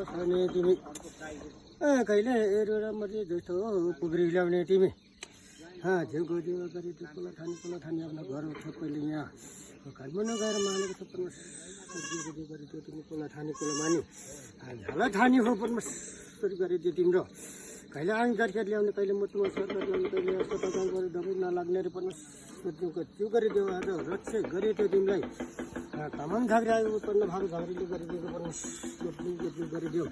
खाने तिमी कहिले एरोरा मर्जी जस्तो पुग्री ल्याउने तिमी झिउको जिउ गरी कुला खाने आफ्नो घर छ पहिले यहाँ घरमा नगएर मानेको छ पनि जिउको जिउ गरिदियो तिमी कुला माने झाला ठानी हो पनि गरिदियो तिम्रो कहिले आङ जाडकेट ल्याउने कहिले मुटुमा सरकार ल्याउने कहिले यस्तो प्रकार गरेर दबाई नलाग्ने पनि जिउ गरिदियो आज रक्षे गरिदियो तिमीलाई तामाङ झाँक्री आयो उत्पन्न भएको झाँक्रीले गरिदिएको पनि गरिदियो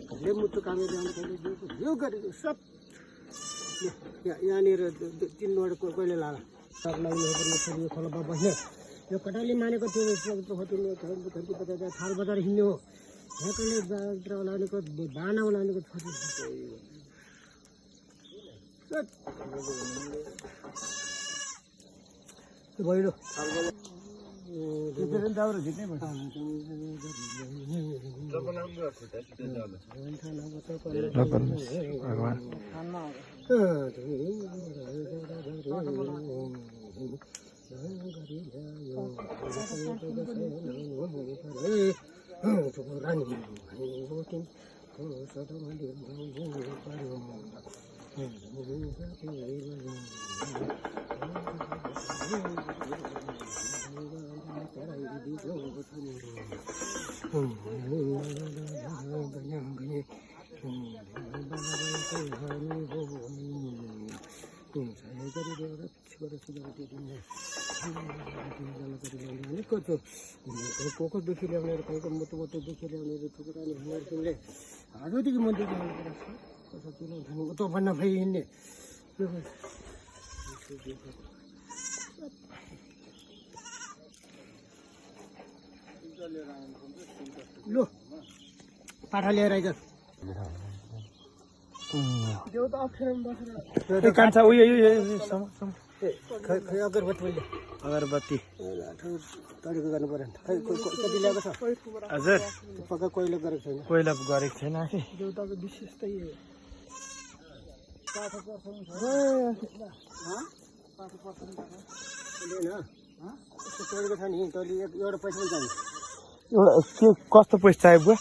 कहिले मुटु कामेर ल्याउने कहिले जिउ गरिदियो सब यहाँनिर 3 वटा कहिले लाला सब लाउने हो पनि फेरि खोलामा बस्ने यो कटाली मानेको त्यो घरको बजार थाल बजार हिँड्ने हो यहाँ कहिले लानेको बाना लानेको छोरी भइलो कोकोदेखि ल्याउने कहीँको मोटोदेखि ल्याउने टुक्रानी भनेर तिमीले आजदेखि मन्दिर त भन्न भइ हिँड्ने लो पाठा लिएर आइज अगरबत्ती तरिको गर्नु पर्यो कति ल्याएको छ हजुर पक्का कोइला गरेको छैन कोइला गरेको छैन विशेष त्यही हो तरिको छ नि तैँले एउटा पैसा पनि चाहिन्छ एउटा के कस्तो पैसा चाहियो बुवा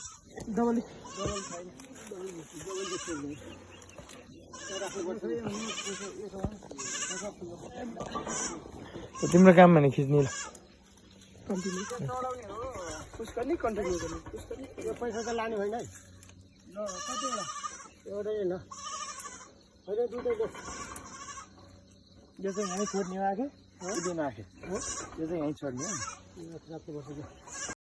डबल तिम्रो काम भने खिच्ने ल पैसा त लाने होइन है कतिवटा एउटै होइन होइन दुधैले यो चाहिँ यहीँ छोड्ने आँखे आँखे यो चाहिँ यहीँ छोड्ने राख्नुपर्छ